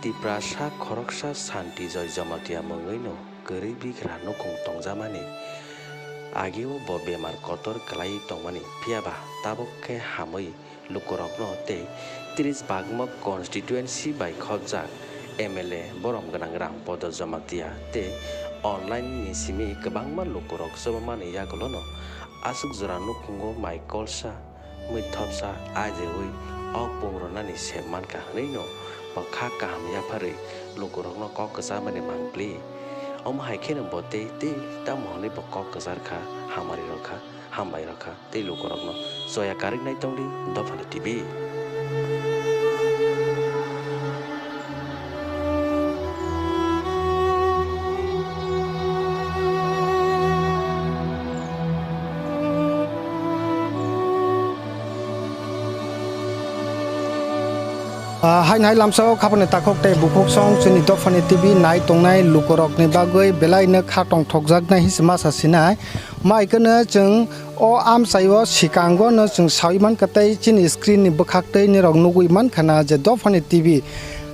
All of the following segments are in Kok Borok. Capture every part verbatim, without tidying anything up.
Tiprasa khoroksa Santi Joy Jamatia mungwino kwrwi bigra nukhung tongjakmani. Agio bo bemar kotor kwlaiwi tongmani, phiyaba tabuk khe hamwi lukurokno tei tris bagma constituency bai khopjak M L A borom gwnang Rampodo Jamatia tei online ni simi kwbangma lukurok chubamani yagulono aswk jora nukhungo mai kolsa, mwithopsa ajeui o pung rwnani se mankha hwnwino bo kha kaham yapharwi lukurokno kok kwcharmani mang pli. Omo hai kheno bo tei tei tamo hwnwi bo kok kwchar kha, hamari rw kha, hambai rw kha. Tei lukurokno choya karwi nai tongdi Dophani T V. Ah, haino hai lamsao khapani takhuk tei bukhuk song chini Dophani T V nai tongnai lukurokni bagwi belaino kha tongthokjaknai hinwi se masa sinai. Mai kheno chwng o amchaio swkango no chwng saui mankha tei chini screen ni bwkhak tei nirok nugui mankha na je Dophani T V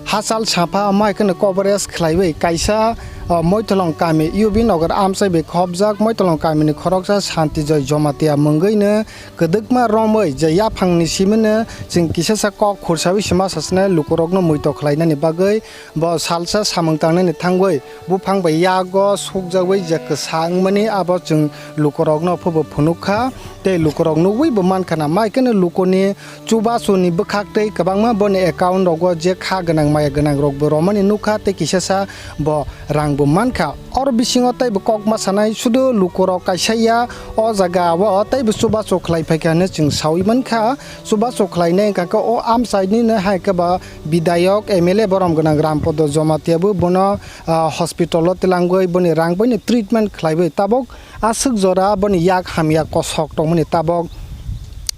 hachal sapha mai kheno coverage khlaiwi kaisa, o, Moitholong kami U B Nagar amchai bai khopjak Moitholong kami ni khoroksa Santi Joy Jamatia mungwi no kwdwkma romwi je yaphang ni simi no chwng kisasa kok khursaui se masa sinai lukurok no muitok khlainani bagwi. Bo salsa samung tangnani thangwi buphang bai yago sukjagwi je kwsa wngmani abo chwng lukurokno phubo phunuk kha, tei lukurok nugwi bo mankha na. Mai kheno lukuni chubachu ni bwkhak tei kwbangma boni account rogo je kha gwnang maya gwnang rok bo romani nukha tei kisasa bo rang bo mankha. Oro bisingo tei bo kok ma sanai sudu lukurok kaisa ya o jaga o tei bo chubachu khlai phaikha hinwi chwng saui mankha. Chubachu khlainai hwnkha khe o amchaini no hai khe ba Bidayok, M L A borom gwnang Rampodo Jamatia bo bono, ah, hospital o twlangwi boni rang boni treatment khlaiwi tabok aswk jora boni yak hamya kosok tongmani tabok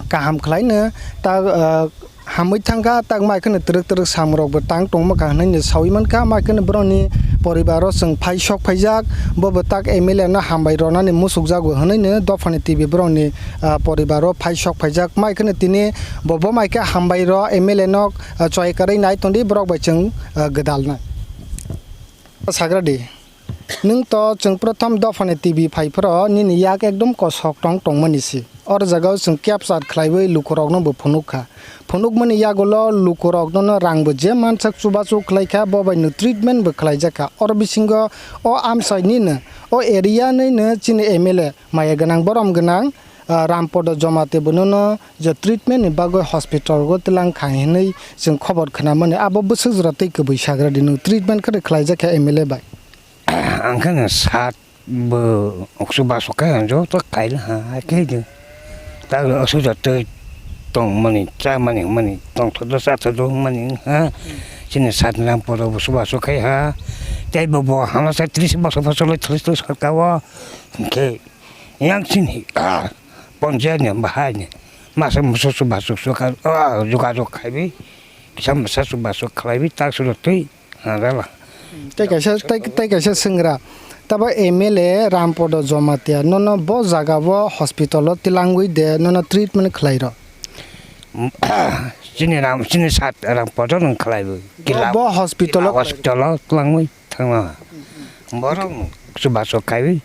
kaham khlaino ta, ah, hamwi thangkha, tak mai kheno twrwk twrwk samrok bo tang tongma kha hwnwi saui mankha, mai kheno borokni poribar o chwng phai sok phaijak, bo bo tak M L A no hambai rwnani musukjago hwnwi no Dophani T V borokni, ah, poribar o phai sok phaijak, mai kheno tini bo bo mai khe hambai rw M L A no ah, choi kwrwi nai tongdi borok bai chwng, ah, gwdalnai. Sagradi, nwng to chwng prothom Dophani T V phai phoro nini yak ekdom kosok tong tongmani si. Oro jagao chwng capture khlaiwi lukurokno bo phunuk kha. Phunukmani yagulo lukurokno no rang bo je mansak chubachu khlai kha, bo bai no treatment bo khlaijak kha. Oro bisingo o amchai nino, o area nino chini M L A maya gwnang borom gwnang, ah, Rampodo Jamatia bonono je treatment ni bagwi hospital o twlang kha hinwi chwng khobor khwnamani, abo bwswk jora tei kwbwi sagra di, nwng treatment khe khlaijak kha M L A bai. Ang khe no sat bo oksu baso khe ang joto kaila ha, hai khe di. Ta oksu jora tei tongmani, chamani, mani, tongthodo, chathodo, mani, ha. Chini sat Rampodo bo subaso khai ha. Tei bo, bo hama sa tris bosor, bosor loi thlis thlis sarka o. Hwnkhe Yang sini, ah, ponjani bahai ni. Masa musu subasu suka, ah, juga juga kaibi. Kisa masa subasu khlaibi, tak sudah tui, ah, rela. Tei kaisa, tei, tei kaisa swngra. Tabo M L A Rampodo Jamatia, nono bo jaga bo hospital o tilangwi de, nono treatment khlai rw. Chini Ram, chini sat Rampodo nung khlaibi. Bo, bo hospital o hospital o tilangwi. Thangma. Borok chubachu khlaiwi,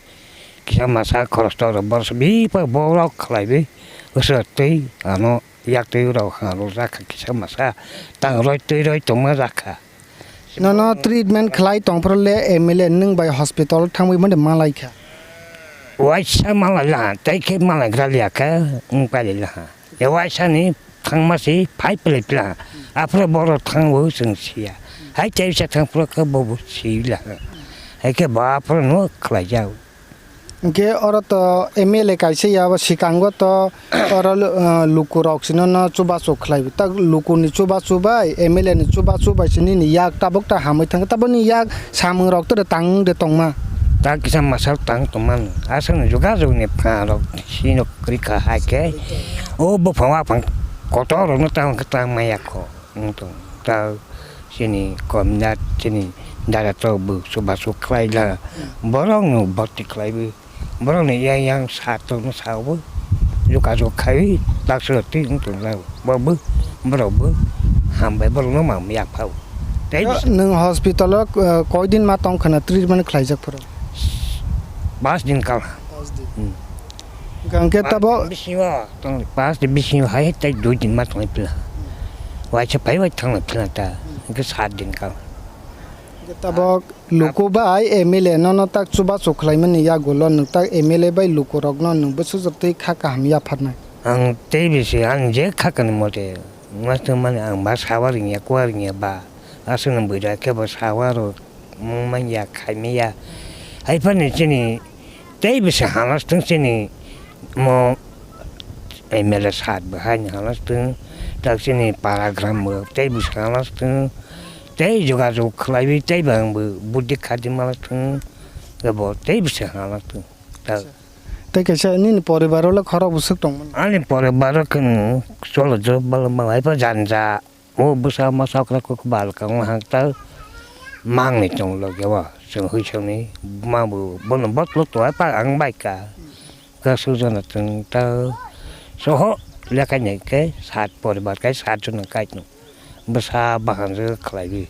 kisa masa khorosto rok borok bipar borok khlaiwi, uswk twi ano yak twi rok ha rok jakha kisa masa tang roi twi roi tongma jakha. Nono treatment khlai tongphuru le M L A nwng bai hospital thangwi mani malaikha. Waisa malai laha, tei khe malai gra liya khe wng pai laha. Ewaisani thangma si phai pele pela. Aphuru borok thango chwng siya. Hai teisa thang phuru khe bobo sila. Hai khe bo aphuru no khlai jak. Hwnkhe oro to M L A kaisa ya, abo swkango to oro lu-, ah, lukurok sino no chubachu khlai. Tak lukuni chubachu bai, M L A ni chubachu bai sini ni yak tabuk ta hamwi thang. Taboni yak Samung rok toro tang de tongma. Ta kisa masa tang tongma no. Aswk no jogajog ni pha rok sino kwrwi kha hai khe. O buphang waphang kotor rok no tang khe tang maya kho. Wng tong ta chini komda chini dara tok bo chubachu khlai la. Borok no bhorti khlai bo. Borok ni yang yang sa tong sa bo. Jogajog khai tak suro twi wng tong la. Bo bo borok bo hambai borok no ma yak pha bo. Tei Yo, nwng hospital o, uh, koi din ma tong khna treatment khlaijak phuru? Pas din kal. Pas din. Hmm. Hwnkhe Pas tabo din bisingo tong, pas din bisingo hai tei dui din ma tongwi pila. Waisa phai wai thangwi pila ta. Hwnkhe sat din kal. Hwnkhe tabo luku bai M L A nono tak chubachu khlaimani yagulo nwng tak M L A bai lukurokno nwng bwswk jotoi kha kaham yapharnai? Ang tei bisi ang je kha kani mote. Wngma tongmani ang ba sawa ringya, kuwa ringya ba. Aswkno bwrwi khe bo sawa rw mung manya, khai manya. Haiphano chini tei bwswk hana se thung chini mo M L A sat bo haino hana se thung. Tak chini para gram bo tei bwswk hana se thung. Tei jogajog khlaiwi tei bo ang bo buddhi khadi mala thung. Bo tei bwswk hana se thung. Tak Tei kaisa nini poribar o le khorok bwswk tongmani? Ani poribar o khe nwng cholo jo bala bala hai pha janja. O bwsa masa okra kok bal kang hang ta mangni tong loge o. Chwng hwi songni buma bo bono botlo to hai pha ang bai ka. Ka sujana tong ta soho lekai nai khe sat poribar kai sat jona kai tong. Bwsa bahan je khlai bi.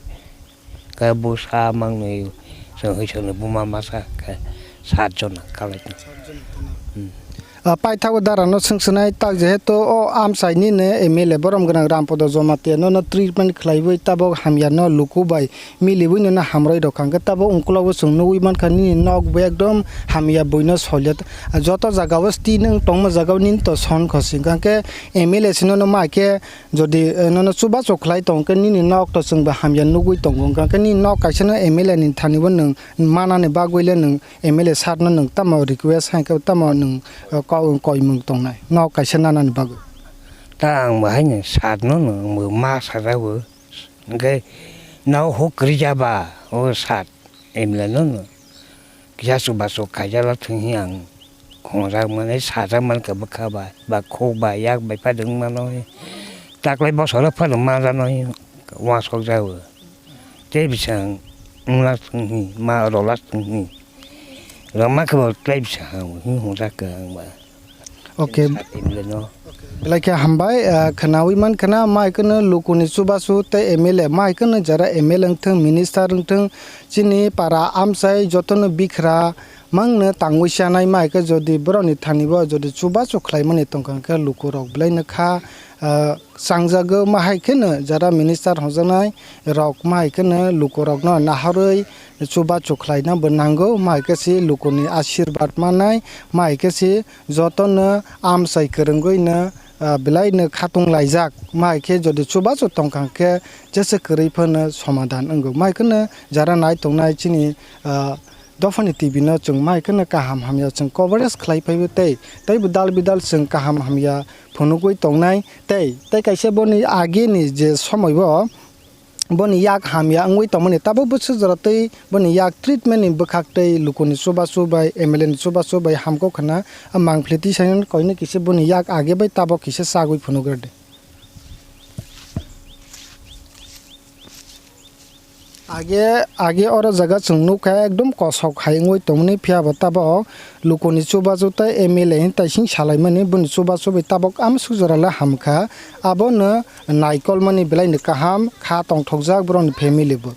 Khe bwsa mangni chwng hwi songni buma masa khe sat jona kalai tong. Hmm. Ah, paithago dara no swng swnai tak jehetu o amchai nini M L A borom gwnang Rampodo Jamatia nono treatment khlaiwi tabok hamya no luku bai miliwi nono hamroi rok kha hwnkhe tabok ungkulok o chwng nugwi mankha nini nok bo ekdom hamya buino soilya joto jaga o sti nwng tongma jaga o nini to son khosi hwnkha hwnkhe M L A se nono ma khe Jodi, eh, nono chubachu khlai tong khe nini nok to chwng bo hamya nugwi tongo, hwnkha khe nini nok kaisa no M L A ni thani bo nwng manani bagwi le nwng M L A sir no nwng tamo request hai khe tamo nwng, eh, ko-, koimung tongnai nok kaisa nanani bagwi. Ta ang bo haino sir no nwng bo ma sajago, hwnkhe nok huk kwrwi ja ba o sir M L A no no. Kisa chubachu khaijak la thung hi ang khongjak mani sajak mankha bwkha bai ba khuk bai yak bai phai rwng mano hi. Taklai bosoro phano manjak no hi uansuk jago. Tei bwsang wngla thung hi ma rola thung hi. Rwma khe bo tei bwsang ha hi hwnjak kha ang ba. Okay. Sat M L A no. Belai khe hambai, ah, khwnawi man khwna, mai khwno lukuni chubachu tei M L A, mai khwno jara M L A wngthwng, minister wngthwng, chini para amchai jotono bikhra mangno tangwi chanai, mai khe jodi borokni thani bo jodi chubachu khlaimani tongkha khe lukurok belai no kha, ah, changjago, ma hai kheno jara minister hwnjaknai rok ma hai kheno lukurokno naharwi chubachu khlaina bo nango, ma hai khe se lukuni ashirbad manai, ma hai khe se jotono amchai kwrwngwino, ah, belaino khatung laijak, ma hai khe jodi chubachu tongkha khe jesa kwrwi phano somadhan wngo. Ma hai kheno jara nai tongnai chini, ah, dophani T V no chwng ma hai kheno kaham hamya chwng coverage khlai phaibo tei teibo dal bidal chwng kaham hamya phunugwi tongnai tei, tei kaisa boni agini je somoi bo boni yak hamya wngwi tongmani tabuk bwswk jora tei boni yak treatment ni bwkhak tei lukuni chubachu bai M L A ni chubachu bai hamkuk khna mangpli tisaino koinwi kisa boni yak age bai tabuk kisa chagwi phunugradi. Age, age oro jaga chwng nukha ekdom kosok hai wngwi tongmani, phiya bo tabok lukuni chubachu tei M L A ni taising salaimani, boni chubachu bai tabok amsuk jora le hamkha, abono naikolmani belaino kaham kha tongthokjak borokni family bo.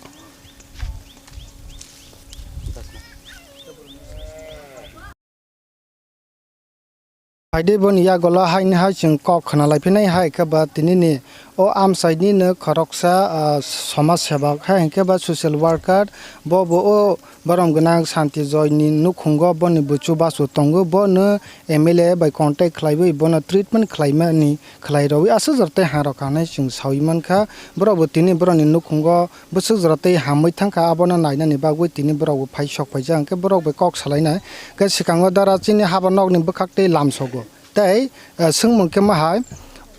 Phaidi boni yagulo haini hai chwng kok khna lai phinai hai khe ba tinini o amchaini no khoroksa, ah, somaj sebak hai hwnkhe ba social worker bo bo o borom gwnang Santi Joy ni nukhungo boni buchu basu tongo, bono M L A bai contact khlaiwi bono treatment khlaimani khlai rwi aswk jora tei ha rok hinwi chwng sawi mankha. Borok bo tini borokni nukhungo bwswk jora tei hamwi thangkha, abono nainani bagwi tini borok bo phai sok phaijak, hwnkhe borok bai kok salainai. Khe swkango dara chini haba nokni bwkhak tei lamsogo tei, eh, swngmung khe ma hai,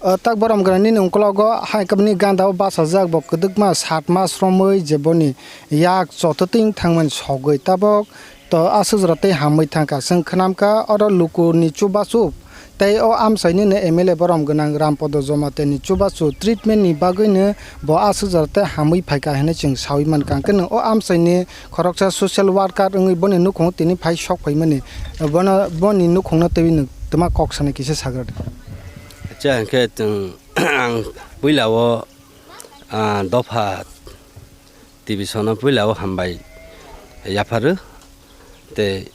eh, tak borom gwnang nini ukologo hai khe bini ganda o bachajak, bo kwdwkma sat mas romwi je boni yak chotwtwing thangmani sogwi tabok to aswk jora tei hamwi thangkha. Chwng khnamkha oro lukuni chubachu tei o amchaini no M L A borom gwnang Rampodo Jamatia ni chubachu treatment ni bagwi no bo aswk jora tei hamwi phaikha hinwi chwng sawi mankha. Hwnkhe no o amchaini khoroksa social worker wngwi boni nukhungo tini phai sok phaimani, bono, boni nukhungno twiwi nwng twma kok sanai kisa sagra di. Acha, hwnkhe chwng ang puila o, ah, dopha Division-o puila o hambai yapharo. Tei